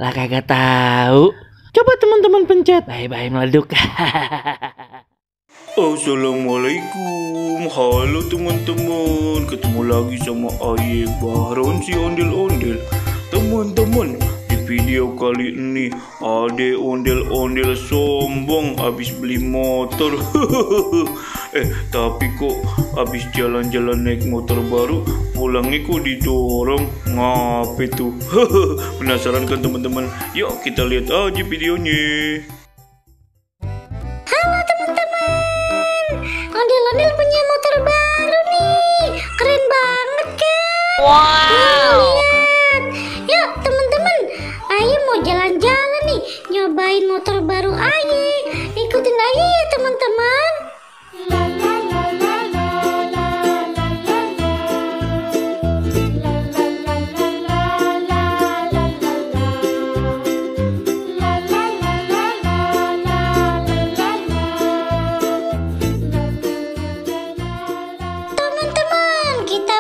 Lah kagak tahu. Coba teman-teman pencet. Bye-bye meleduk. Assalamualaikum, halo teman-teman. Ketemu lagi sama Aye Bahron si ondel-ondel. Teman-teman, di video kali ini Ade ondel-ondel sombong abis beli motor. Tapi kok abis jalan-jalan naik motor baru, pulangnya kok didorong. Ngapain tuh? Penasaran kan teman-teman? Yuk kita lihat aja videonya. Ondel-ondel punya motor baru nih, keren banget kan? Wow. Lihat, yuk teman-teman, Aye mau jalan-jalan nih, nyobain motor baru Aye. Ikutin Aye ya teman-teman.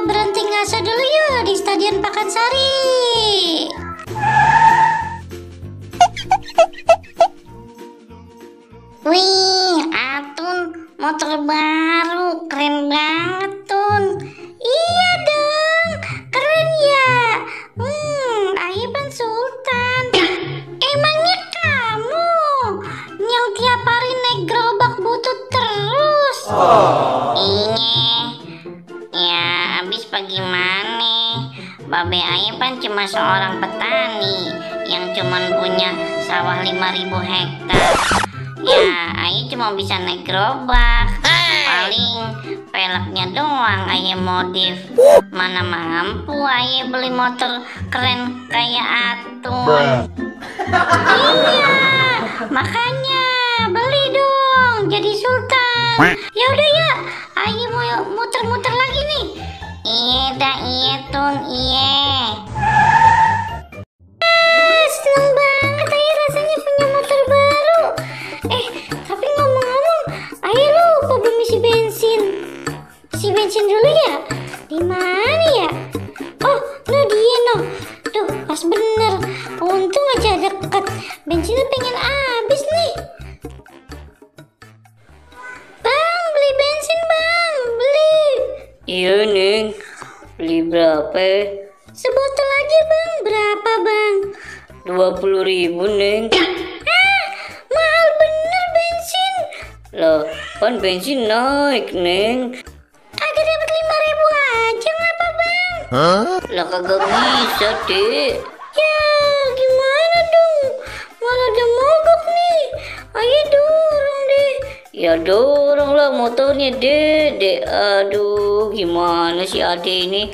Berhenti ngaso dulu yuk di Stadion Pakansari. Wih, Atun motor baru keren banget Tun. Iya dong, keren ya. Aye Ban Sultan. Emangnya kamu yang tiap hari naik gerobak butut terus? Habis bagaimana? Babe Aye Pan cuma seorang petani yang cuman punya sawah 5.000 hektar. Ya, Aye cuma bisa naik gerobak. Paling peleknya doang Aye modif. Mana mampu Aye beli motor keren kayak Atun. Iya, makanya beli dong jadi sultan. Ya udah ya, Aye mau muter-muter lagi nih. Iya Tun, iya. Seneng banget Aye rasanya punya motor baru. Tapi ngomong-ngomong, Aye lupa belum isi bensin. Isi bensin dulu ya. Di mana ya? Oh, no dia no. Tuh, pas bener. Untung aja deket. Bensinnya pengen habis nih. Bang, beli bensin bang, beli. Iya Neng, beli berapa? Sebotol aja bang, berapa bang? 20.000 Neng. Mahal bener bensin. Lah, kan bensin naik Neng. Kagak dapat 5.000 aja ngapa bang? Lah kagak bisa Dek. Ya gimana dong? Malah udah mogok nih. Ayo dorong deh. Ya dorong lah motornya Dek. Aduh, gimana sih Ade ini?